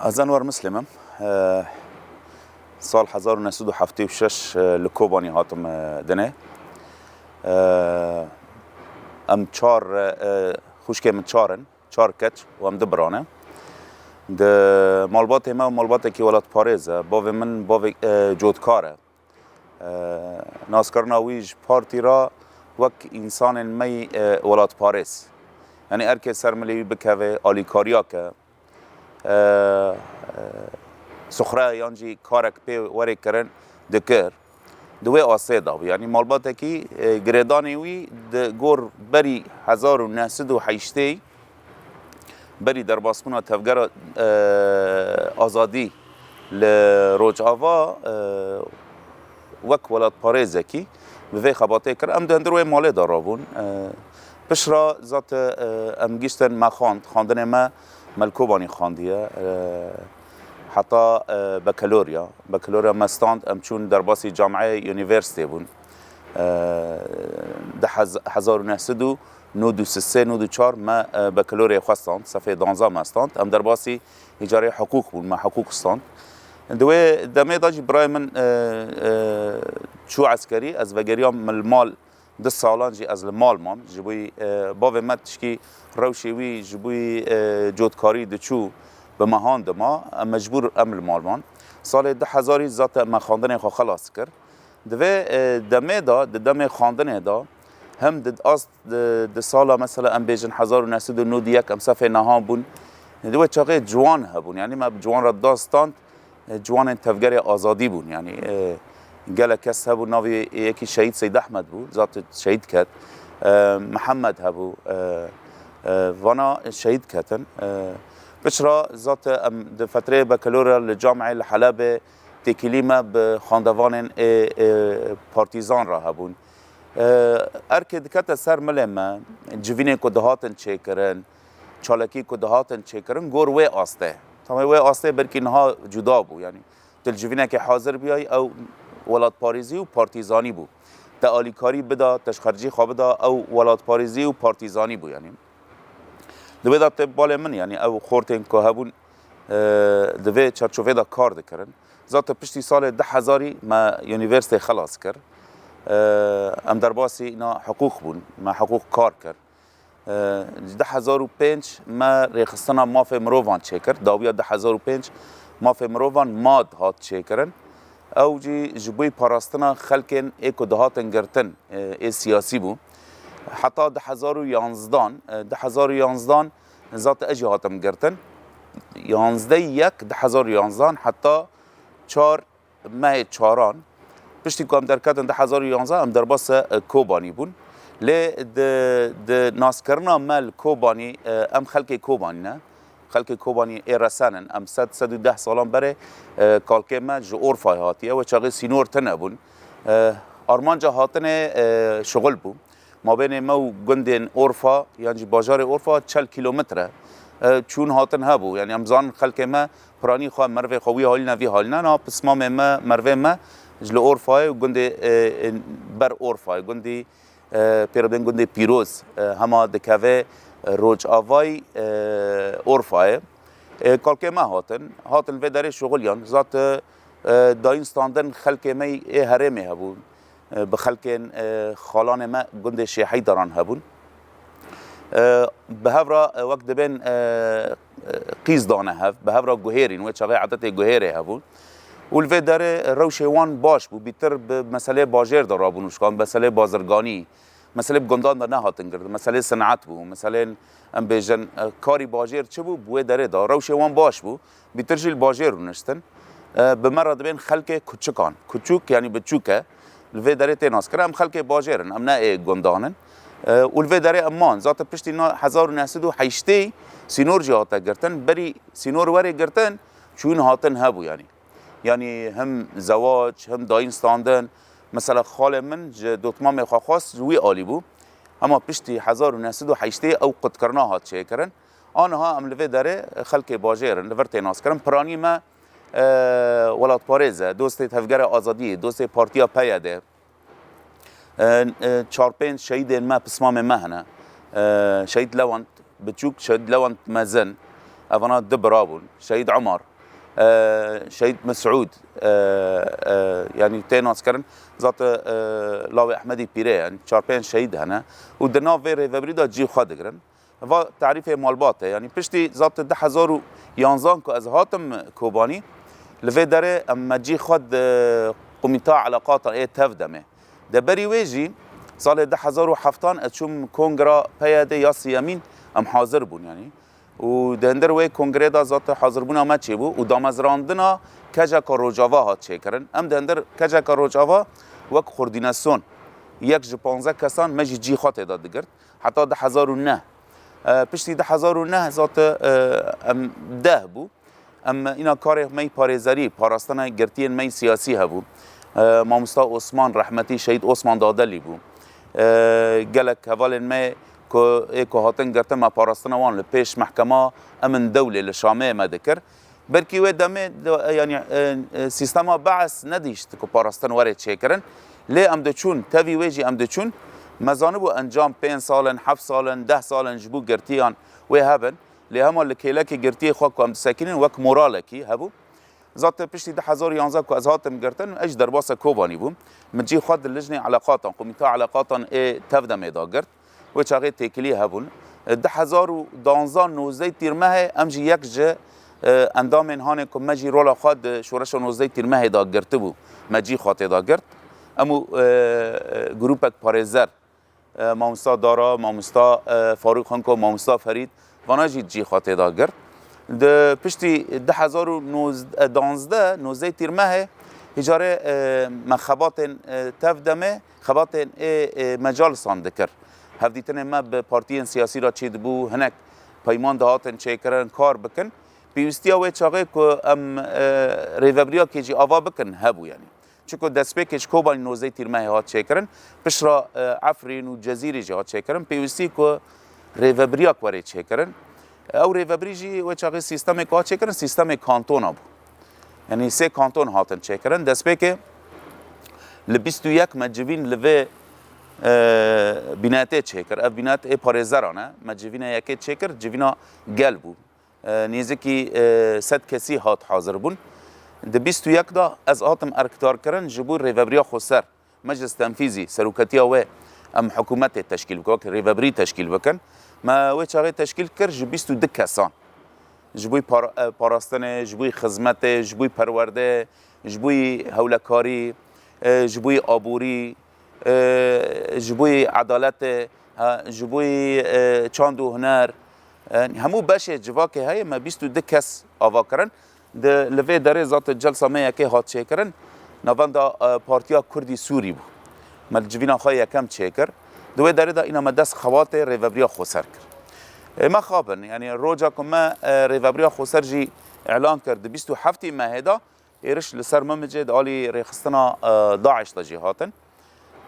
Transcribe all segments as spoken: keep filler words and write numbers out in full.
Ez Enwer Muslim im. E, sal hezar û neh sed û heftê û şeş, e, li Kobanî hatim, e, dinê. E, em çar, e, xwişkê min çar in, çar keç û em du bira ne. Di malbatê me û malbatekî welatparêz e. Bavê min bavê, e, cotkar e. E, naskirina wî ji partî re wek însanên me yî, e, welatparêz. Yanî erkê ser milê wî bikeve, alîkariya ke, e, e, sixre yan jî karek pê were kirin dikir, di wê astê de bû. Yanî malbatekî, e, girêdanê wî di gor berî hezar û neh sed û heştê, berî derbasbûna tevgera, e, azadî li Rojava, e, wek welatparêzekî bi vê xebatê kir. Em di hundir wê malê de rabûn. E, piştre zate, e, em giştin me xwend, xwendinê me me li Kobanî xwendiye, e, heta, e, bakalorya. Bakalorya me stand, em çûn derbasî camiyê, unîversîtê bûn. E, di hez-, hezar û neh sed û nod û sê, nod û çar me, e, bakalorya xwe stand, sefê danza me stand. Em derbasî îcarê hiqûq bûn, me hiqûq stand. Di wê demê de jî birayê min, e, e, çû eskerî, ez vegeriyam min li mal, du salan jî ez li mal mam. Ji bo, e, bavê me tişkî rewşê wî ji bo, e, cotkarî diçû bi mehan dima, em mecbûr em li mal man. Salê du hezarî zate me xwendinê xwe xelas kir. Di vê, e, demê de, di demê xwendinê de, hem di ast, di, di sala mesela em bêjin hezar û neh sed û nod û yek em sefê niha bûn. Di wê çaxê ciwan hebûn, yanî me bi ciwan re da stand, e, ciwanên tevgerê azadî bûn. Yanî, e, gelek kes hebû, navê yekî Şehîd Seyd Ehmed bû, zat şehîd ket. E, Mihemed hebû, e, e, vana şehîd ketin. E, piştre zat em di fetreyê bekelorê li camiyê li Helebê têkilî me bi xwendevanên ê, ê partîzan re hebûn. E, erkê dikete ser milê me, civînên ku dihatin çêkirin, çalakî ku dihatin çêkirin, gor wê astê. Tamam, wê astê belkî niha cuda bû, yanî tu li civînekê hazir biyayî, ew welatparêzî û partîzanî bû. Te alîkarî bida, te ji xercî xwe bida, ew welatparêzî û partîzanî bû, yanî. Di wê de tê balê min, yanî ew xortên ku hebûn, e, di vê çarçovê de kar dikirin. Zate piştî salê du hezarî me unîversîtê xelas kir. E, em derbasî îna hiqûq bûn, me hiqûq kar kir. E, ji du hezar û pênc me rêxistina mafê mirovan çêkir. Dawiya du hezar û pênc mafê mirovan, mad, hat çêkirin. Ew jî ji bo parastina xelkên ê ku dihatin girtin, e, ê siyasî bû. Heta du hezar û yanzdan, e, du hezar û yanzdan zat ez jî hatim girtin. Yanzdeh yek du hezar û yanzdan heta çar mehê çaran, piştî ku em derketin du hezar û yanzdan, em derbasa, e, Kobanî bûn. Lê di, di naskirina me li Kobanî, e, em xelkê Kobanî ne. Xelkê Kobanî ê resen in. Em sed, sed û deh salan berê, e, kalkê me ji Orfayê hatiye. Wê çaxê sînor tune bûn. E, armanca hatinê, e, şixul bû. Mabênê me û gundên Orfa, yan jî bajarê Orfa çel kîlometre, e, çûn hatin hebû. Yanî em zanin xelkê me piranî xwe, mervê xwe wî halî ne, vî halî ne. Niha pismamê me, mervê me ji li Orfayê û gundê, e, e, ber Orfayê, gundî, e, pê re bên gundê Pîroz, e, hema dikeve, e, Rojavayê, e, Orfayê. E, kalkê me hatin, hatin vê derê şixuliyan. Zat, e, dayîn standin xelkê me ê herêmê hebûn. E, bi xelkên, e, xalanê me gundê Şêheydaran hebûn. E, bi hev re, e, wek dibên, e, e, qîz dane hev, bi hev re guhêrîn, wê çaxê edetê guhêrê hebûn. Û li vê derê rewşê wan baş bû, bîtir bi meseleyê bajêr de rabûn û şikan, meseleyê bazirganî, meselê bi gundan de nehatin girtin, meselê sinet bû, meselên, em bêjin, e, karî bajêr çi bû, bi wê derê de rewşê wan baş bû. Bîtir jî li bajêr rûniştin. E, bi me re dibên xelkê kuçikan. Kuçûk, yanî biçûk e. Li vê derê tê naskirin. Em xelkê bajêr in, em ne ê gundan in. E, û li vê derê em man. Zaten piştî na hezar û neh sed û heştê sînor jî hate girtin. Berî sînor were girtin, çûyîn hatin hebû, yanî. Yanî him zewac, him dayîn standin. Mesela xalê min ji dotmamê xwe xwest, ji wî alî bû. Hema piştî hezar û neh sed û heştê ew qutkirina hat çêkirin. Aniha em li vê derê xelkê bajêr in, li vir tê naskirin. Piranî me, e, welatparêz e, dostê Tevgera Azadiyê, dostê Partiya P Y D. E, e, çar pênc şehîdên me, pismamê me hene. E, Şehîd Lewent Biçûk, Şehîd Lewent Mezin, evana du bira bûn. Şehîd Omar, E, Şehîd Mesûd, e, e, yanî tê naskirin, zate, e, lawê Ehmedî Pîrê, yanî çar pênc şehîd hene û di nav vê rêvebirî de cî xwe digirin. Va tarîfê malbat e. Yanî piştî zate du hezar û yanzan ku ez hatim Kobanî, li vê derê em me cî xwe di Komîta Eleqatan ê Tev Demê. De berî wê jî salê du hezar û heftan ez çûm kongra P Y D ya siyemîn, em hazir bûn yanî. Û di hindir wê kongrê de zate hazirbûna me çêbû û damezrandina keceka Rojava hat çêkirin. Em di hindir keceka Rojava wek koordînasyon yek ji panzdeh kesan me jî cî xwe tê de digirt. Heta du hezar û neh. E, piştî du hezar û neh zate, e, em deh bû. Em îna karê me yî parêzerî, parastina girtiyên me yî siyasî hebû. E, mamosta Osman, rehmetî şehîd Osman Dadelî bû. E, gelek hevalên me ku ê ku hatin girtin me parastina wan li pêş mehkema Emin Dewlê li Şamê me dikir. Belkî wê demê de, yanî, e, e, sîstema Bees nedihişt ku parastin were çêkirin. Lê em diçûn, tevî wê jî em diçûn. Me zanibû encam pênc sal in, heft sal in, deh sal in ji bo girtiyan wê hebin. Lê hema li kêlekê girtiyê xwe ku em disekînin wek moralekî hebû. Zate piştî du hezar û yanzdeh ku ez hatim girtin, ez ji derbasa Kobanî bûm. Min cî xwe di lijnê eleqatan, Komîta Eleqatan ê Tev Demê de girt. Wê çaxê têkilî hebûn. Di hezar û danzdeh nozdeh tîrmehê em jî yek ji, e, endamên hanê ku me jî rola xwe di şoreşa nozdeh tîrmehê de girtibû, me cî xwe tê de girt. Em û, e, e, grûpek parêzer, e, mamosta Dara, mamosta, e, Farûq Xinko, mamosta Ferîd, vana jî cî xwe tê de girt. Di piştî du hezar û danzdeh, nozdeh tîrmehê, hîcarê, e, me xebatên, e, Tev Demê, xebatên ê, ê mecalisan dikir. Hevdîtinên me bi partiyên siyasî re çêdibû, hinek peyman dihatin çêkirin, kar bikin. Pêwîstiya wê çaxê ku em, e, rêvebiriyakê jî ava bikin hebû yanî. Çiko destpêkê ji Kobanî nozdeh tîrmehê hat çêkirin, piştre, e, Efrîn û Cezîrê jî hat çêkirin. Pêwîstî ku rêvebiriyak were çêkirin. Ew rêvebirî jî wê çaxê sîstemê ku hat çêkirin, sîstemê kantona bû. Yanî sê kanton hatin çêkirin. Destpêkê li bîst û yek me civîn li vê, e, bînetê çêkir. Ev bînet ê parêzeran e. Me civîna yekê çêkir, civîna gel bû. E, nêzikî, e, sed kesî hat hazir bûn. Di bîst û yek de ez hatim erkdarkirin ji bo rêvebiriya xweser. Meclis Tenfîzî, seroketiya wê em hikûmetê teşkîl bikin, wek rêvebirî teşkîl bikin. Me wê çaxê teşkîl kir ji bîst û du kesan. Ji bo par-, e, parastinê, ji bo xizmetê, ji bo perwerdê, ji bo hewlekarî, e, ji bo aborî, e, ji bo edaletê, ha, ji bo, e, çand û huner, e, hemû beşê civakê heye me bîst û du kes ava kirin. Di, li vê derê zate celsa me yekê hat çêkirin, navenda, e, Partiya Kurdî Sûrî bû. Me li civîna xwe yekem çêkir. Di wê derê de îna me dest xebatê rêvebiriya xweser kir. Ê me xabin, yanî roja ku me, e, rêvebiriya xweser jî îlan kir, di bîst û heftê mehê de êriş li ser Memicê di alî rêxistina, e, DAIŞ de jî hatin.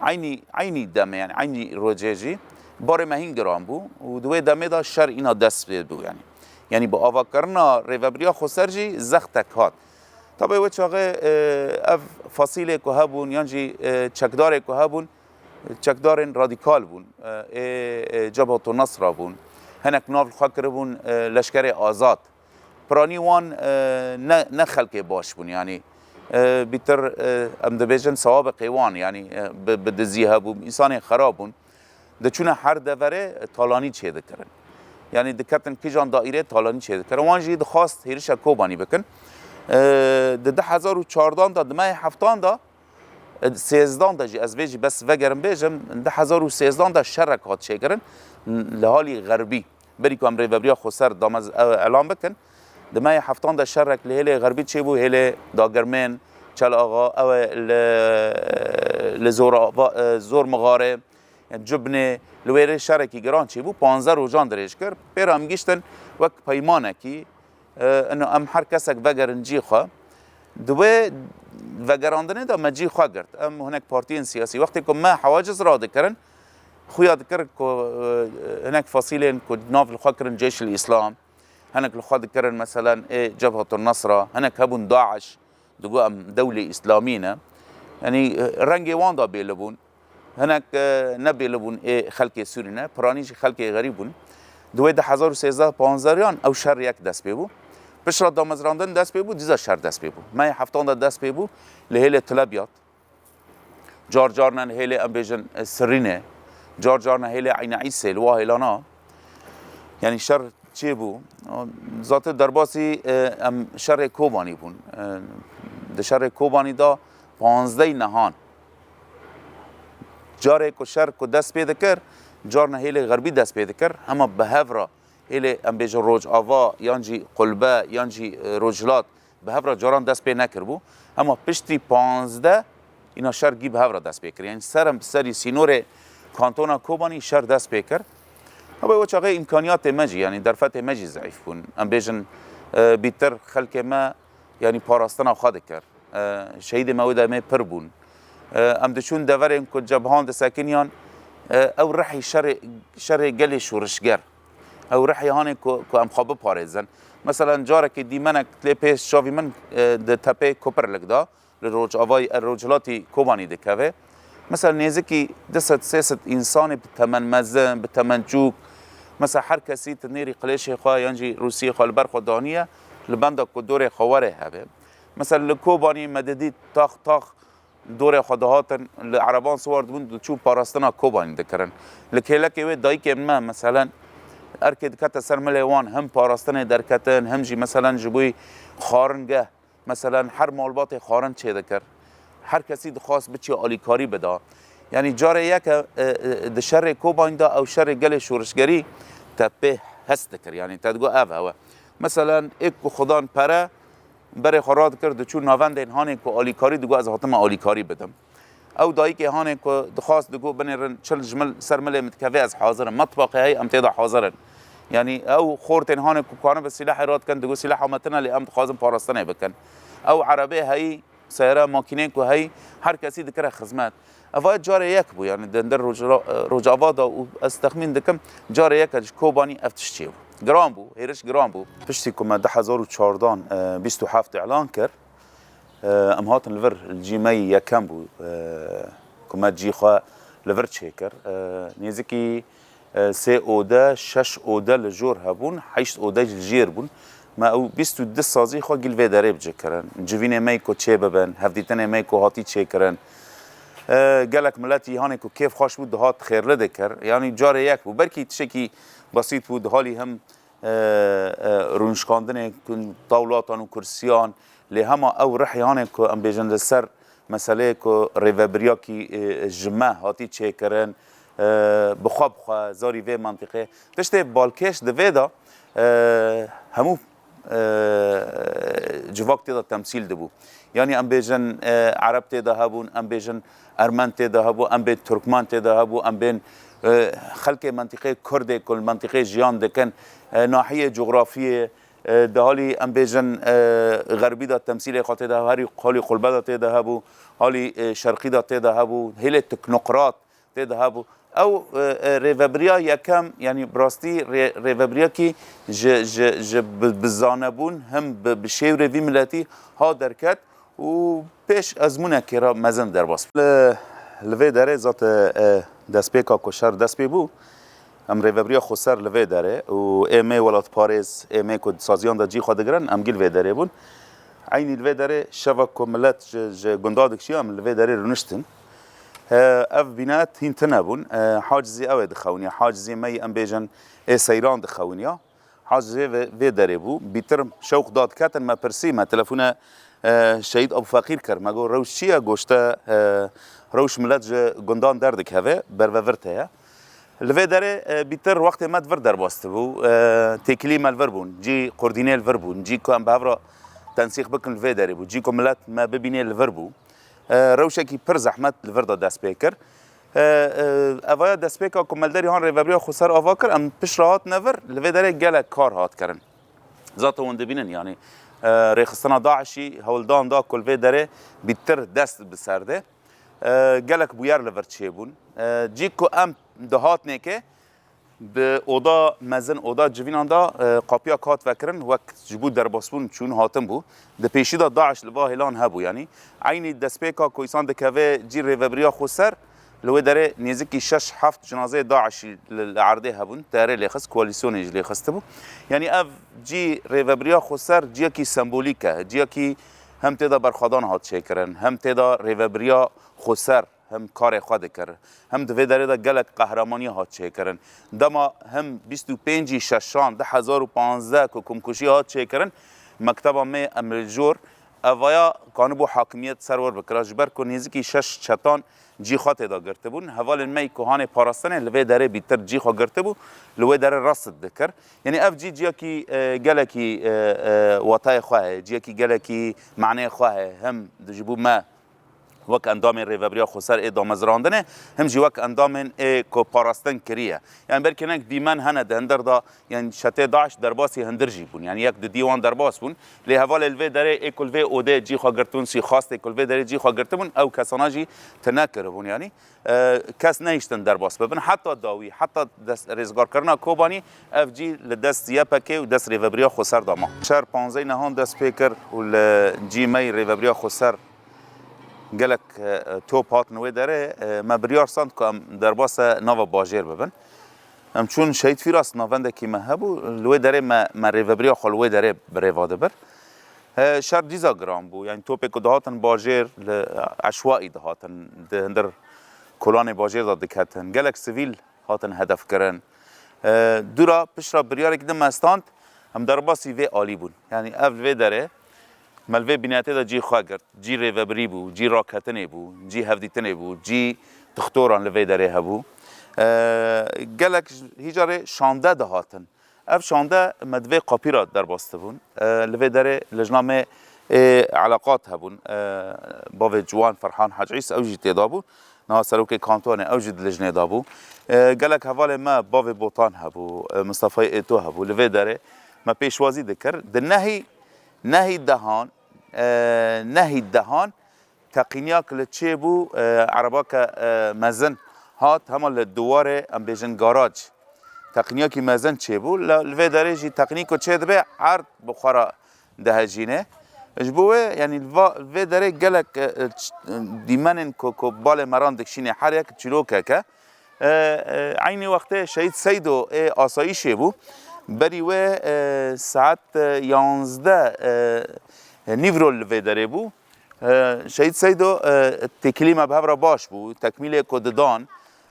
Eynî, eynî demê, yanî eynî rojê jî barê me hîn giran bû û di wê demê de şer îna dest pê bû, yanî. Yanî bi avakirina rêvebiriya xweser jî zextek hat. Tabê wê çaxê, e, ev fasîlê ku hebûn yan jî, e, çekdarê ku hebûn, çekdarên radîkal bûn, e, ê, ê Cebhetu Nesra bûn. Hinek nav li xwe kiribûn, e, leşkerê azad. Piranî wan, e, ne, ne xelkê baş bûn, yanî, e, bîtir, e, em dibêjin sewabekê wan, yanî, e, bi, bi dizî hebû, însanên xerab bûn. Diçûne her deverê, e, talanî çêdikirin. Yanî diketin kîjan daîrê talanî çêdikirin. Wan jî dixwast hêrişa Kobanî bikin. E, di du hezar û çardan de, di mehê heftan de, sêzdan de jî, ez vê jî bes vegerim bêjim, di hezar û sêzdan de şerek hat çêkirin li halî Xerbî. Berî ku em rêvebiriya xweser damez, e, elan bikin, di mehê heftan de şerek li hêlê Xerbî çêbû, hêlê Dagirmên, Çel Axa, ew ê li, li Zor Ava, e, Zor Mixarê, yani Cibnê, li wê rê şerekî giran çêbû, panzdeh rojan dirêj kir. Pê re em giştin wek peymanekî, E, ino em her kesek vegerin cî xwe. Di wê vegerandinê de me cî xwe girt. Em hinek partiyên siyasî, wextê ku me hewaciz radikirin, xuya dikir ku, e, hinek fasîlên ku nav li xwe kirin Ceyşil Îslam, hinek li xwe dikirin, meselen, ê Cebhetul Nesra, hinek hebûn DAIŞ, digot em dewlê Îslamî ne. Yanî, e, rengê wan da bêli bûn. Hinek, e, ne bêli bûn ê xelkê Sûrî ne, piranî jî xelkê xerîb bûn. Di wê du hezar û sêzdeh panzdeh yan ew şer yek dest pê bû. Piştre damezrandin dest pê bû, dîsa şer dest pê bû. Mehê heftan de dest pê bû, li hêlê Tilebiyat. Car carnan hêlê, em bêjin, e, Sirînê, car carnan hêlê Eyne Îsê, li wa hêlana. Yanî şer çêbû. Zaten derbasî, e, em şerê Kobanî bûn. E, di şerê Kobanî de panzdehî nehan. Carê ku şer ku dest pê dikir, carna hêlê Xerbî dest pê dikir, hema bi hev re hêlê, em bêjin, Rojava, yan jî Qulbe, yan jî, e, Rojhilat, bi hev re caran dest pê nekiribû. Hema piştî panzdeh îna şer gî bi hev re dest pê kir. Yanî serem bi serî sînorê kantona Kobanî şer dest pê kir. Hebe o çaxê îmkaniyatê me jî, yanî derfetê me jî zeîf bûn. Em bêjin, e, bîtir xelkê me, yanî parastina xwe dikir. E, şehîdê me wê demê pir bûn. E, em diçûn deverên ku cebhan disekiniyan, e, ew rihî şerê, şerê gelê şorişger. Ew rihî hanê ku, ku em xwe biparêzin. Mesela, carekê dîmenek lê pêş çavî min, e, di tepê Koperlik de, li rojavayî, e, rojhilatî Kobanî dikeve. Mesela, nêzikî du sed sê sed însanê bi temen mezin, bi temen çûk, mesela, her kesî tu nêrî qilêşê xwe yan jî rûsiyê xwe li ber xwe daniye, li benda ku dorê xwe were hebe. Mesela, li Kobanî me didît tax tax dorê xwe dihatin, li ereban siwar dibûn, diçûn parastina Kobanî dikirin. Li kêlekê wê dayikên me, meselen, erkê dikete ser milê wan, him parastinê derketin, him jî, meselen, ji bo xwaringeh, meselen, her malbatê xwarin çêdikir. Her kesî dixwast biçî alîkarî bida. Yanî carê yek e, e, e, di şerê Kobanî de ew şerê gelê şorişgerî te pê hest dikir. Yanî te digot ev hewe. Meselen, êk ku xudan pere, berê xwe radikir, diçû navendên hanê ku alîkarî digot, ez hatime alîkarî bidim. Ew dayikê hanê ku dixwast digot, binêrin çil ji mil ser milê min dikeve, ez hazir im. Metbaqê heyî, em tê de hazir in. Yanî ew xortên hanê ku kanibe sîlehê radikin, digot, sîleha me tine, lê em dixwazin parastinê bikin. Ew erebê heyî, seyara, makînên ku heyî, her kesî dikire xizmet. Eva carê yek bû, yanî di hundir Rojava, Rojava de û ez texmîn dikim, carê yek e ji Kobanî ev tişt çêbû. Giran bû, hêriş giran bû. Piştî ku me du hezar û çardan, e, bîst û heft îlan kir, e, em hatin li vir, li cî me yî yekem bû, e, ku me cî xwe li vir çêkir. E, nêzikî, e, sê ode, şeş ode li jor hebûn, heşt ode jî li jêr bûn. Me ew bîst û du sazî xwe gîl vê derê bi cih kirin. Civînê me yî ku çê bibin, hevdîtinê me yî ku hatî çêkirin. E, gelek milet yî hanê ku kêf xweş bû, dihat xêrli dikir. Yanî carê yek bû. Belkî tiştekî besît bû, di halî him, e, e, rûnişkandinê ku tawlatan û kursiyan, lê hema ew rihê hanê ku em bêjin li ser meseleyê ku rêvebiriyakî, e, ji me hatî çêkirin, e, bi xwe bi xwe zarî vê mentiqê. Tiştê balkêş di vê de, e, hemû, e, civak tê de temsîl dibû. Yanî em bêjin, e, Ereb tê de hebûn, em bêjin Ermen tê de hebû, em bên Turkmen tê de hebû, em bên, e, xelkê mentiqê Kurdê ku li mentiqê jiyan dikin, e, nahiyê cografiyê, e, di halî em bêjin, e, Xerbî de temsîlê xwe tê de hebû, herî halî Qulbe de tê de hebû, halî, e, Şerqî de tê de hebû, hêlê teknokrat tê de hebû. Ew, e, e, rêvebiriya yekem, yanî bi rastî rê-, rêvebiriyekî ji, ji, ji bi, bi zanebûn, him bi, bi şêwrê vî miletî ha derket û pêş ezmûnekê re mezin derbas bû. Li, li vê derê zate, e, destpêka ku şer dest pê bû, em rêvebiriya xweser li vê derê û ê me welatparêz, ê me ku di saziyan de cî xwe digirin, em gî li vê derê bûn. Eynî li vê derê şeva ku milet ji, ji gunda dikişiya, em li vê derê rûniştin. E, ev bînet hîn tune bûn. E, hacizî ew ê dixewiniya. Hacizî me yî em bêjin ê seyran dixewiniya. Hacizê vê, vê derê bû. Bîtir şewq dadiketin, me pirsî, me telefone, e, Şehîd Abûfeqîr kir. Me got, "Rewş çi ye?" Goşte, e, "Rewş milet ji gundan derdikeve, berve vir te ye." Li vê derê, e, bîtir wextê me di vir derbas dibû. E, têkilî me li vir bûn. Cî qurdînê li vir bûn. Cî ku em bi hev re tensîq bikin li vê derê bû. Cî ku milet me bibînê li vir bû. E, rewşekî pir zehmet li vir de dest pê kir. E, e, evaya destpêka ku me li derî han rêvebiriya xweser ava kir, em pişt re hatine vir, li vê derê gelek kar hat kirin. Zaten hûn dibînin, yanî, e, rêxistina DAIŞî hewldan da ku li vê derê bîtir dest bi ser de. E, gelek bûyer li vir çêbûn. E, cî ku em dihatnê ke, Di oda mezin, oda civînan de, e, qapiya kat vekirin, wek ji bo derbasbûn çûn hatin bû. Di pêşî de DAIŞ li va hêlan hebû, yanî eynî destpêka ku îsan dikeve cî rêvebiriya xweser, Li wê derê nêzîkî şeş heft cinazeyê DAIŞî li, li erdê hebûn, teyarê lêxist, koalîsyonê jî lêxistibû. Yanî ev cî rêvebiriya xweser ciyekî sembolîk e, ciyekî hem tê de berxwedan hat çêkirin, hem tê de rêvebiriya xweser hem karê xwe dikir, hem di vê derê de gelek qehremanî hat çêkirin. Dema hem bîst û pêncî şeşan du hezar û panzdeh ku komkujî hat çêkirin, mekteba me em li jor evaya kanibû hakimiyet ser wir bikira, ji ber ku nêzîkî şeş çetan cî xwe tê de girtibûn. Hevalên me ku hanê parastinê li vê derê bîtir cî xwe girtibû, li wê derê resit dikir. Yanî ev cî ciyekî, e, gelekî, e, e, watayê xwe heye, ciyekî gelekî maneyê xwe heye. Hem ji bo me wek endamên Rêvebiriya Xweser ê damezrandinê, him jî wek endamên ê ku parastin kiriye. Yanî belkî hinek dîmen hene di hindir de, yanî çetê DAIŞ derbasî hindir jî bûn. Yanî yek du dî wan derbas bûn. Lê hevalê li vê derê ê ku li vê odê cî xwe girtibûn, sîxastê ku li vê derê cî xwe girtibûn, ew kesana jî tune kiribûn. Yanî, e, kes nehiştin derbas bibin. Heta dawî, heta dest, rêzgarkirina Kobanî ev cî li dest Y P G û dest Rêvebiriya Xweser de ma. Şer panzdeh nehan dest pê kir û li cî me yî Rêvebiriya Xweser gelek, e, top hatin wê derê, e, me biryar stand ku em derbasa nava bajêr bibin. Em çûn Şehîd Fîras navendekî me hebû, li wê derê me, me rêvebiriya xwe li wê derê bi rêva dibir. E, şer dîza giran bû, yanî topê ku dihatin bajêr li eşwaî dihatin, di hindir kolanê bajêr de diketin. Gelek sivîl hatin hedefkirin. E, dûra piştre biryarekî din me stand, em derbasî vê alî bûn. Yanî ev li vê derê, me li vê bînetê de cî xwe girt. Cî rêvebirî bû, cî raketinê bû, cî hevdîtinê bû, cî dixtoran li vê derê hebû. E, gelek hîcarê şande dihatin. Ev şande me di vê qapî re derbas dibûn. E, li vê derê lijna me ê eleqat hebûn. E, bavê ciwan Ferhan Hec Îsa ew jî tê de bû. Niha serokê kantonê ew jî di lijnê de bû. E, gelek hevalê me bavê Botan hebû, e, Mistefayê Êto hebû. Li vê derê me pêşwazî dikir. Di nehî, nehî dehan, e, nehî dehan teqîniyak li çêbû, e, erebake, e, mezin hat, hema li diwarê, em bêjin garaj. Teqîniyakî mezin çêbû. Li, li vê derê jî teqînî ku çêdibe erd bi xwe re dihejîne. Ji bo wê, yanî li va, vê derê gelek, e, e, ç-, dîmenên ku, ku balê meran dikişîne, her yek çîrokek e. E, e, eynî wextê Şehîd Seydo ê asayîşê bû. Berî wê, e, saet, e, yanzdeh, e, nîvro li vê derê bû. E, Şehîd Seydo, e, têkilî me bi hev re baş bû. Tekmîlê ku didan,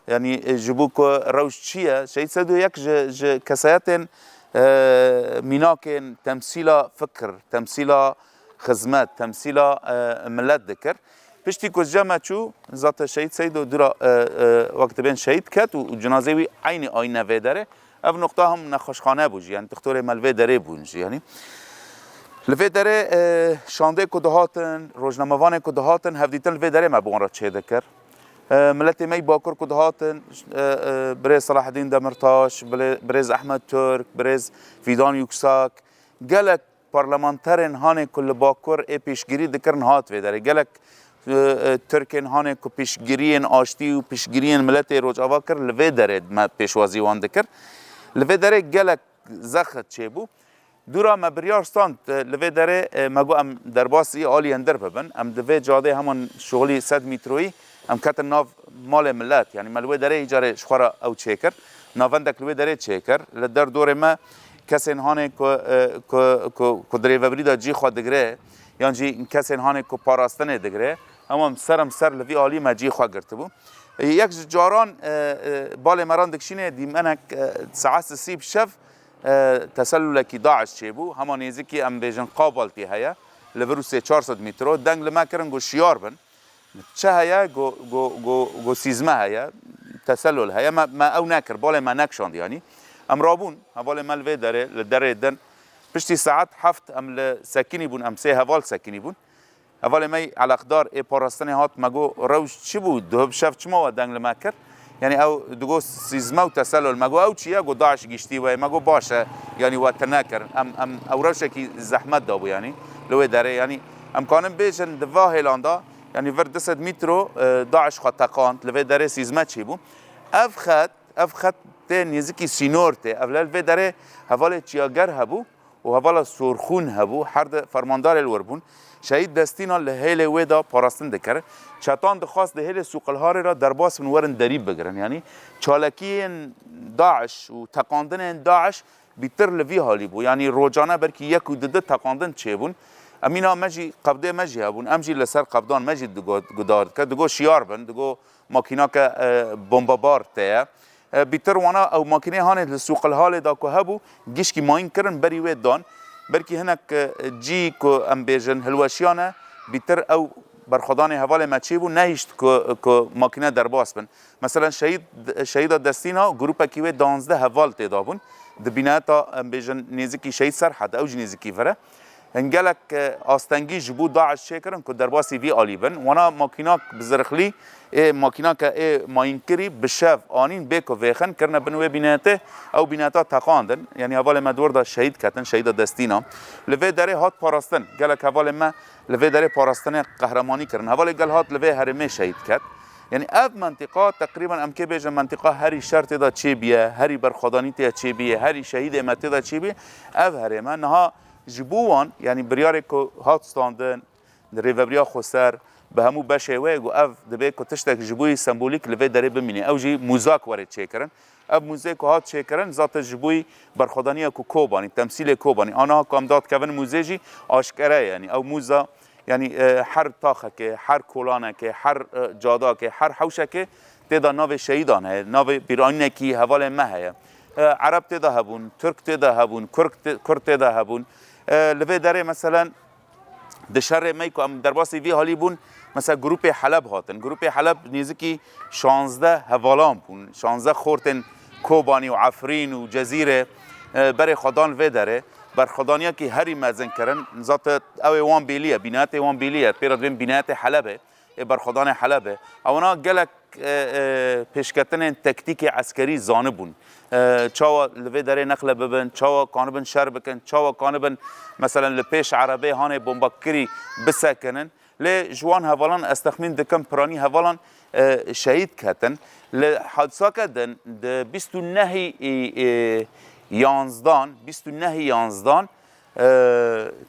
yanî, e, ji bo ku rewş çi ye? Şehîd Seydo yek ji, ji kesayetên, e, mînakên temsîla fikir, temsîla xizmet, temsîla, e, milet dikir. Piştî ku ji cem me çû, zaten Şehîd Seydo dûra, e, e, wek dibên şehîd ket û, û cinazê wî eynî ayîne vê derê. Ev noqta him nexweşxane bû jî, yanî dixtorê me li vê derê bûn jî, yanî. Li vê derê, e, şandê ku dihatin, rojnamevanê ku dihatin, hevdîtin li vê derê me bi wan re çêdikir. E, miletê me yî Bakur ku dihatin, e, e, birêz Selahedîn Demirtaş, birê-, birêz Ehmed Türk, birêz Fîdan Yuksak, gelek parlamenterên hanê ku li Bakur ê piştgirî dikirin hat vê derê. Gelek, e, e, Tirkên hanê ku piştgiriyên aştî û piştgiriyên miletê Rojava kir, li vê derê me pêşwazî wan dikir. Li vê derê gelek zexit çêbû. Dûra me biryar stand, e, li vê derê, e, me got em derbasî alî hindir bibin. Em di vê cadê heman şixulî sed mîtroyî em ketin nav malê milet. Yanî me li wê derê îcarê ji xwe re ew çêkir. Navendek li wê derê çêkir. Li derdorê me kesên hanê ku, e, ku, ku, ku di rêvebirî de cî xwe digire, yan jî kesên hanê ku parastinê digire, hemû em ser em ser li vî alî me cî xwe girtibû. E, yek ji caran, e, e, balê me ran dikişîne dîmenek, e, saet sisî bi şev, e, teselulekî DAIŞ çêbû. Hema nêzikî em bêjin qabaltî heye. Li vir û sê çar sed mîtro deng li me kirin ku şiyar bin. Çi heye? Go, go, go, go sîzme heye, teselol heye. Me, me ew nekir, balê me nekşand yanî. Em rabûn, hevalê me li vê derê, li derê din. Piştî saet heft em li sekinî bûn, em sê heval sekinî bûn. Hevalê me eleqdar ê parastinê hat, me got, "Rewş çi bû? Duhib şev çima we deng li me kir?" Yanî ew digot, "Sîzme û teselol." Me got, "Ew çi ye?" Got, "DAIŞ giştî we." Me got, "Baş e, yanî we tune kir." Em, em, ew rewşekî zehmet dabû yanî li wê derê. Yanî em kanin bêjin di va hêlan de, yanî vir du sed mîtro, e, DAIŞ xwe teqand, li vê derê sîzme çêbû. Ev xet, ev xet tê nêzikî sînor tê. Ev li vê derê hevalê çiyager hebû û hevala Sorxûn hebû, her di fermandarê li wir bûn. Şehîd Destîna li hêlê wê de parastin dikirin. Çetan dixwast di hêlê Sûqilharê re derbas bin werin derî bigirin. Yanî çalakiyên DAIŞ û teqandinên DAIŞ bîtir li vî halî bû. Yanî rojane belkî yek û du di teqandin çêbûn. Emîna me jî, qebdê me jî hebûn. Em jî li ser qebdan me jî digo, guhdar dike. Digo şiyar bin, digo makînake, e, bombebar tê ye. E, bîtir wana ew makînê hanê li Sûqilharê da ku hebû, gişkî mayîn kirin, berî wê dan. Belkî hinek, e, cî ku em bêjin hilweşiyane, bîtir ew berxwedanê hevalê me çêbû, nehişt ku, ku makîne derbas bin. Mesela Şehîd, Şehîda Destîna grûpekî wê duwazdeh heval tê de bûn. Di bîneta, em bêjin, nêzikî Şehîd Serhed, ew jî nêzikî vir e. Hin gelek, e, astengî ji bo DAIŞ çêkirin ku derbasî vî alî bin. Wana makînak bi zirxlî, ê makînake ê mayînkirî bi şev anîn bê ku vêxin kirine bin wê bînetê. Ew bîneta teqandin. Yanî hevalê me di wir de şehîd ketin, Şehîda Destîna. Li vê derê hat parastin. Gelek hevalê me li vê derê parastinê qehremanî kirin. Hevalê gel hat li vê herêmê şehîd ket. Yanî ev mentiqa teqrîben em kê bêjin mentiqa herî şer tê de çêbiye, herî berxwedanî tê de çêbiye, herî şehîdê me tê de çêbiye. Ev herême niha ji bo wan, yanî biryarê ku hat standin, rêvebiriya xweser, bi hemû beşê wê, got ev dibê ku tiştek ji bo yî sembolîk li vê derê bimîne. Ew jî mûzak were çêkirin. Ev mûzê ku hat çêkirin, zaten ji bo yî berxwedaniya ku Kobanî, temsîlê Kobanî, aniha ku em dadikevin mûzê jî aşkere ye. Yanî ew mûza, yanî, e, her taxekê, her kolanekê, her, e, cadakê, her hewşekê tê de navê şehîdan heye, navê bîranînekî hevalê me heye. E, Ereb tê de hebûn, Tirk tê de hebûn, Kurd tê, Kurd tê de hebûn. E, li vê derê meselen, di şerê me ku em derbasî vî halî bûn, mesela grûpê Heleb hatin. Grûpê Heleb nêzikî şazdeh hevalan bûn. Şazdeh xortên Kobanî û Efrîn û Cezîrê, e, berê xwe dan vê derê. Berxwedaniyekî herî mezin kirin. Zaten ew ê wan bêlî ye, bînayetê wan bêlî ye. Pê re dibên bînayetê Helebê, ê berxwedanê Helebê. Ewana gelek e, e, pêşketinên tektîkê eskerî zanibûn. E, çawa li vê derê neqle bibin, çawa kanibin şer bikin, çawa kanibin, meselen, li pêş erebê hanê bombakirî bisekinin. Lê ji wan hevalan, ez texmîn dikim, piranî hevalan, e, şehîd ketin. Li hadisake din, di bîst û nehî, e, e, yanzdan, bîst û nehî yanzdan, e,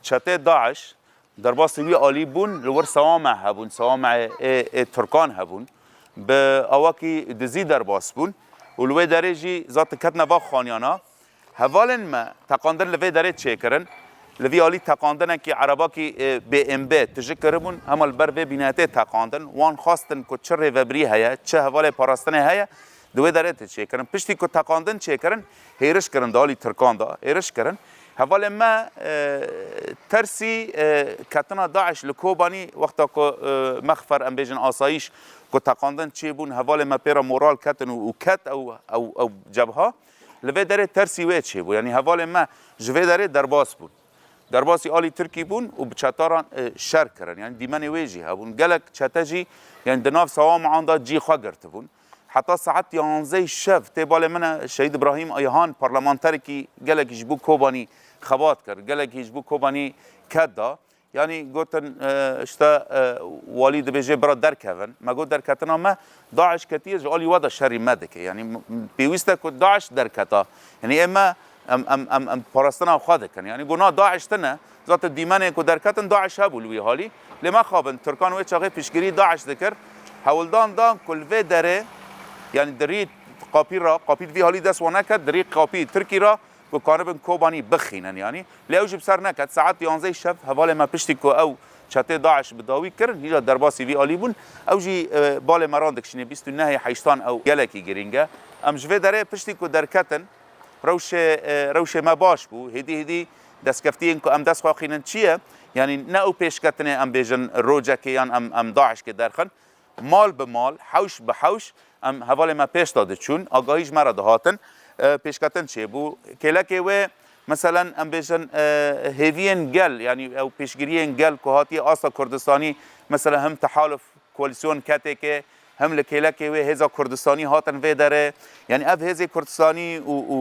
çetê DAIŞ, derbasî wî alî bûn, li wir sewame hebûn, sewame ê, ê Tirkan hebûn. Bi awakî dizî derbas bûn û li wê derê jî zaten ketine va xaniyana. Hevalên me teqandin li vê derê çêkirin. Li vî alî teqandinekî erebakî, ê, B M B tijî kiribûn, hema li ber vê bînetê teqandin. Wan xwestin ku çi rêvebirî heye, çi hevalê parastinê heye, di wê derê tê çêkirin. Piştî ku teqandin çêkirin, hêriş kirin, di alî Tirkan de hêriş kirin. Hevalê me, e, tersî, e, ketina DAIŞ li Kobanî, wexta ku, e, mexfer, em bêjin asayîş, ku teqandin çêbûn, hevalê me pê re moral ketin û, û ket ew, ew, ew cebha. Li vê derê tersî wê çêbû. Yanî hevalê me ji vê derê derbas bûn. Derbasî alî Tirkî bûn û bi çetaran, e, şer kirin. Yanî dîmenê wê jî hebûn. Gelek çete jî, yanî di nav sewama an de cî xwe girtibûn. Heta saet yanzey şev tê balê min e, Şehîd Îbrahîm Ayhan, parlamenterekî gelekî ji bo Kobanî xebat kir, gelekî ji bo Kobanî ket da. Yanî gotin, e, işte, e, walî dibêje bira derkevin. Me got derketina me, DAIŞ ketiye, ji alî we de şerî me dike. Yanî m-, m-, pêwîst e ku DAIŞ derketa. Yanî ê me em, em, em, em parastina xwe dikin. Yanî got na DAIŞ tine. Zaten dîmenê ku derketin DAIŞ hebû li wî halî. Lê mexabin, Tirkan wê çaxê piştgirî DAIŞ dikir. Hewldan dan ku li vê derê, yanî di rî qapî re, qapî di vî halî dest wan neket, di rî qapî Tirkî re ku kanibin Kobanî bixînin yanî. Lê ew jî bi ser neket. Saet yanzey şev hevalê me piştî ku ew çetê DAIŞ bi dawî kirin, hîja derbasî vî alî bûn. Ew jî, e, balê me ran dikişîne bîst û nehê heyştan ew gelekî girîng e. Em ji vê derê piştî ku derketin, rewşê, e, rewşê me baş bû. Hêdî hêdî destkeftiyên ku em dest xwe xînin çi ye? Yanî ne ew pêşketinê em bêjin rocekê yan em, em DAIŞkê derxin. Mal bi mal, hewş bi hewş em hevalê me pêş de diçûn, agahî ji me re dihatin, e, pêşketin çêbû. Kêlekê wê, meselen, em bêjin, e, hêviyên gel, yanî ew pêşgiriyên gel ku hatiye asta Kurdistanî, mesela him tehaluf koalîsyon K T K, him li kêlekê wê hêza Kurdistanî hatin vê derê. Yanî ev hêzê Kurdistanî û, û,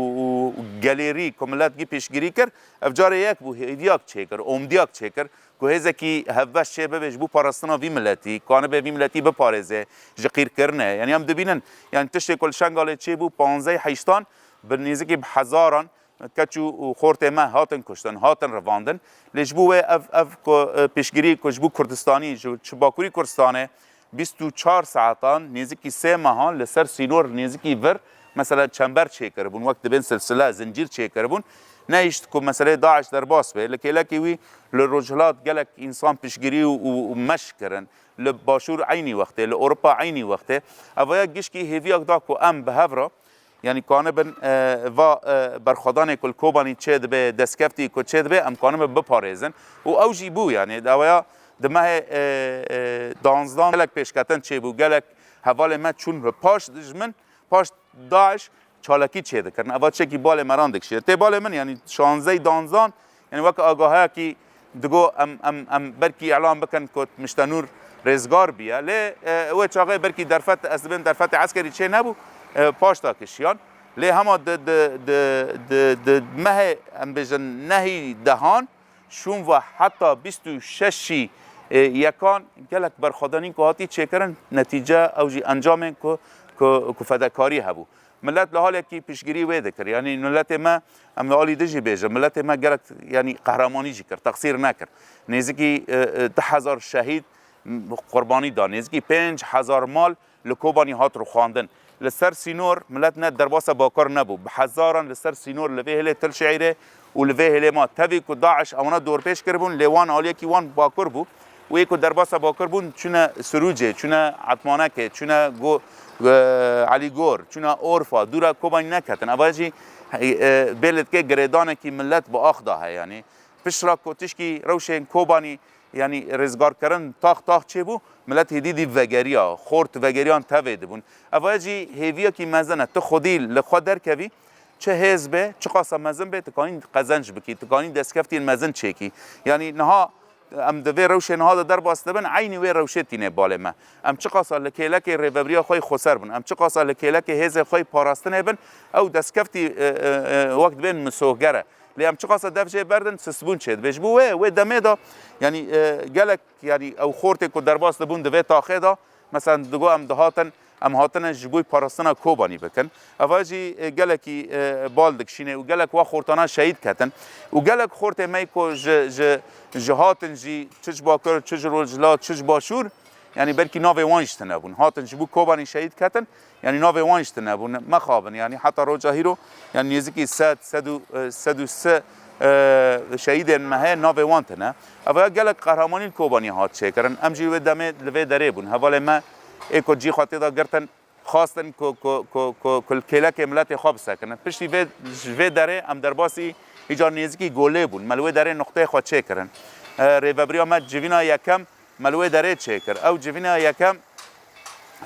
û gelêrî ku milet gî pêşgirî kir, ev carê yek bû, hêviyak çêkir, omdiyak çêkir. Ku hêzekî hevbeş çê bibe ji bo parastina vî miletî, kanibe vî miletî biparêze ji qîrkirinê. Yanî em dibînin, yanî tiştê ku li Şengalê çêbû, panzdeh heyştan bi nêzikî bi hezaran keç û, û xortê me hatin kuştin, hatin revandin. Lê ji bo wê ev, ev ku, e, piştgirî ku ji bo Kurdistanî, ji, ji Bakurî Kurdistanê bîst û çar saetan, nêzîkî sê mehan li ser sînor nêzîkî vir, mesela çember çêkiribûn, wek dibên silsile, zincîr çêkiribûn. Nehişt ku meseleyê DAIŞ derbas be. Li kêlekê wî li Rojhilat gelek însan piştgirî û, û, û meş kirin. Li Başûr eynî wextê, li Ewropa eynî wextê. Evaya gişkî hêviyak da ku em bi hev re, yanî kanibin, e, va, e, berxwedanê ku li Kobanî çêdibe, destkeftî ku çêdibe, em kanibin biparêzin. Û ew jî bû, yanî daweya di mehê, e, e, danzdan gelek pêşketin çêbû, gelek hevalê me çûn bi paş dijmin, paş DAIŞ çalakî çêdikirin. Eva çekî balê me ran dikişî. Tê balê min, yanî şanzey danzdan, yanî wek agahiyekî digo em, em, em belkî îlan bikin ku Miştenûr rêzgar biye. Lê, e, wê çaxê belkî derfet, ez dibêm derfetê eskerî çê nebû, e, paşta kişiyan. Lê hema di, di, di, di, di mehê, em bêjin, nehî dehan, şûn ve heta bîst û şeşî, e, yekan gelek berxwedanîn ku hatî çêkirin, netîce ew jî encamên ku, ku, ku fedekarî hebû. Milet li halekî piştgirî wê dikir. Yanî miletê me, em li alî din jî bêjin, miletê me gelek, yanî qehremanî jî kir, teqsîr nekir. Nêzîkî, e, e, du hezar şehîd, m-, qurbanî da. Nêzîkî pênc hezar mal li Kobanî hat rûxandin. Li ser sînor milet ne derbasa Bakur nebû. Bi hezaran li ser sînor li vê hêlê Til Şeîrê û li vê hêlê ma. Tevî ku DAIŞ ewana dorpêç kiribûn, lê wan aliyekî wan Bakur bû. Û ê ku derbasa Bakur bûn, çûne Sirûcê, çûne Etmanekê, çûne Go-, e, Elîgor, çûne Orfa, dûra Kobanî neketin. Eva jî, e, bê li dike girêdanekî milet bi ax da heye, yanî. Pişt ra ku tişkî rewşên Kobanî, yanî rêzgarkirin tax tax çêbû, milet hêdî dî vegeriya, xort vegeriyan tevê dibûn. Eva jî hêviyekî mezin e. Tu xwedî li xwe derkevî, çi hêz be, çiqasa mezin be, tu kanî qezenc bikî, tu kanî destkeftiyên mezin çêkî. Yanî niha em di vê rewşê niha de derbas dibin, eynî wê rewşê tîne balê me. Em çiqasa li kêlekê rêvebiriya xwe yî xweser bin, em çiqasa li kêlekê hêzê xwe yî parastinê bin, ew destkeftî, e, e, e, wek dibên misohger e. Lê em çiqasa dev jê berdin, sisbûn çêdibe. Ji bo wê, wê demê de, yanî, e, gelek, yanî ew xortê ku derbas dibûn di vê taxê de, mesela digo em dihatin, em hatine ji bo parastina Kobanî bikin. Eva jî, e, gelekî, e, bal dikişîne û gelek wa xortana şehîd ketin. Û gelek xortê me ku ji, ji, ji hatin jî, çi ji Bakur, çi ji Rojhilat, çi ji Başûr, yanî belkî navê wan jî tune bûn. Hatin ji bo Kobanî şehîd ketin, yanî navê wan jî tune bûn. Mexabin, yanî heta roja hîro, yanî nêzîkî sed, sed û, e, sed û sê, e, şehîdên me heye, navê wan tune. Eva gelek qehremanî li Kobanî hat çêkirin. Em jî wê demê li vê derê bûn. Hevalê me ê ku cî xwe tê de girtin, xwestin ku, ku, ku, ku, ku li kêlekê miletê xwe bisekinin. Piştî vê, ji vê derê em derbasî îcar nêzîkî Golê bûn. Me li wê derê nuqteyê xwe çêkirin. E, rêvebiriya me civîna yekem me li wê derê çêkir. Ew civîna yekem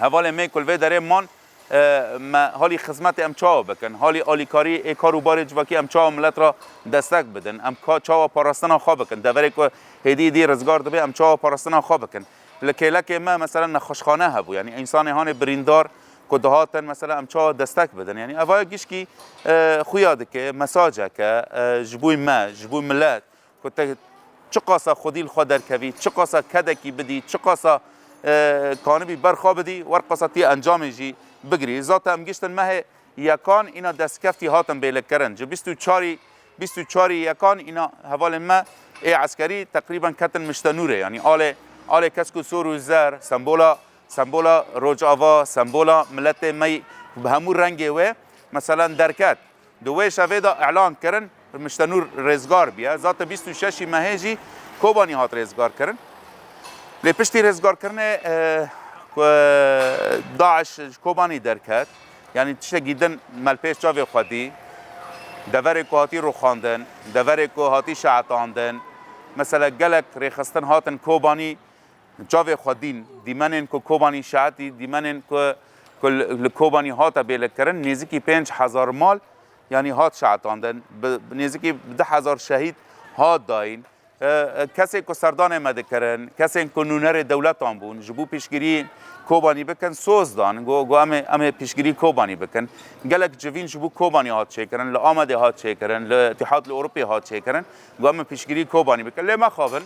hevalê me ku li vê derê man, e, me halî xizmetê em çawa bikin? Halî alîkarî ê kar û barê civakî em çawa milet re destek bidin? Em ka, çawa parastina xwe bikin? Deverê ku hêdî hêdî rizgar dibe, em çawa parastina xwe bikin? Li kêlekê me mesela nexweşxane hebû, yanî însanê hanê birîndar ku dihatin, mesela em çawa destek bidin? Yanî eva gişkî, e, xuya dike, mesajeke, e, ji bo me, ji bo milet, ku te çiqasa xwedî li xwe derkevî, çiqasa kedekî bidî, çiqasa, e, kanibî ber xwe bidî, werqasa tî encamê jî bigirî. Zaten em giştin mehê yekan îna destkeftî hatin bêlekirin. Ji bîst û çarî, bîst û çarî yekan îna hevalên me ê eskerî teqrîben ketin Miştenûrê. Yanî alê, alê kesk û sor û zer, sembola, sembola Rojava, sembola miletê me bi hemû rengê wê, meselen derket. Di wê şevê de îlan kirin, Miştenûr rêzgar bûye. Zaten bîst û şeşî mehê jî Kobanî hat rêzgar kirin. Lê piştî rêzgarkirinê, e, ku DAIŞ ji Kobanî derket, yanî tiştekî din me li pêş çavê xwe dî, deverê ku hatî rûxandin, deverê ku hatî şehetandin, mesela gelek rêxistin hatin Kobanî, çavê xwe dîn, dîmenên ku Kobanî şehetî, dîmenên ku, ku li, li Kobanî hate bêlekirin, nêzîkî pênc hezar mal, yanî hat şehetandin, bi, bi nêzîkî du hezar şehîd hat dayîn. E, e, kesên ku serdanê me dikirin, kesên ku nûnerê dewletan bûn, ji bo piştgirî Kobanî bikin, soz dan, got, got, em ê, em ê piştgirî Kobanî bikin. Gelek civîn ji bo Kobanî hat çêkirin, li Amedê hat çêkirin, li Îtîhad li Ewropê hat çêkirin, got, em ê piştgirî Kobanî bikin. Lê mexabin,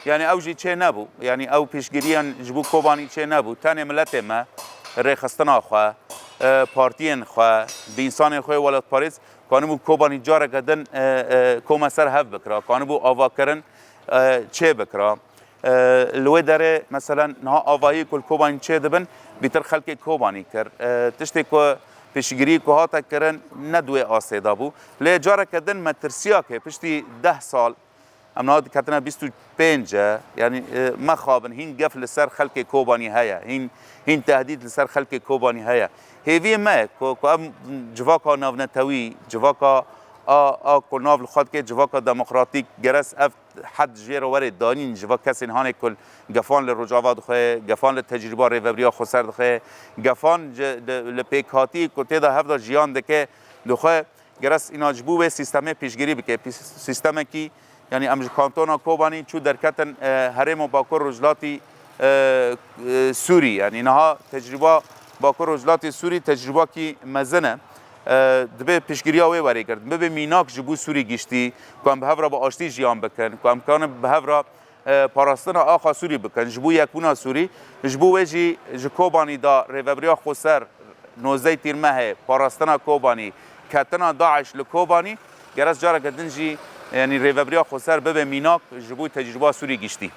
yanî ew jî çê nebû. Yanî ew piştgiriyan ji bo Kobanî çê nebû. Tenê miletê me, rêxistina xwe, e, partiyên xwe, bi însanên xwe welatparêz Kanibû Kobanî careke din e, e, kome ser hev bikira, kanibû avakirin e, çê bikira. E, li wê derê, meselen, niha avahî ku li Kobanî çê dibin, bîtir xelkê Kobanî kir. E, tiştê ku piştgirî ku hate kirin, ne di wê astê de bû. Lê careke din metirsiyakê piştî deh sal, em niha diketine bîst û pênc e, yanî e, mexabin, hîn gef li ser xelkê Kobanî heye, hîn, hîn tehdîd li ser xelkê Kobanî heye. Hêviyê me ku, ku em civaka navnetewî, civaka a, a ku nav li xwe dike civaka demokratîk, geres ev hed jê re were danîn, civa kesên hanê ku gefan li Rojava dixwe, gefan li tecrûba rêvebiriya xweser dixwe, gefan ji, li, li pêkhatî ku tê de hev de jiyan dike dixwe, geres îna ji bo wê sîstemê piştgirî bike. Pîs-, sîstemekî, yanî em ji kantona Kobanî çû derketin e, herêma Bakur Rojhilatî e, e, Sûrî. Yanî niha tecrûba Bakur Rojhilatê Sûrî tecrûbakî mezin e. E, dibê piştgiriya wê were girtin. Bibe mînak ji bo Sûrî giştî, ku em bi hev re bi aştî jiyan bikin, ku em kanin bi hev re e, parastina axa Sûrî bikin, ji bo yekbûna Sûrî, ji bo wê jî ji Kobanî de rêvebiriya xweser nozdeh Tîrmehê, parastina Kobanî, ketina DAIŞ li Kobanî, geres careke din jî, yanî rêvebiriya xweser bibe mînak ji bo tecrûba Sûrî giştî.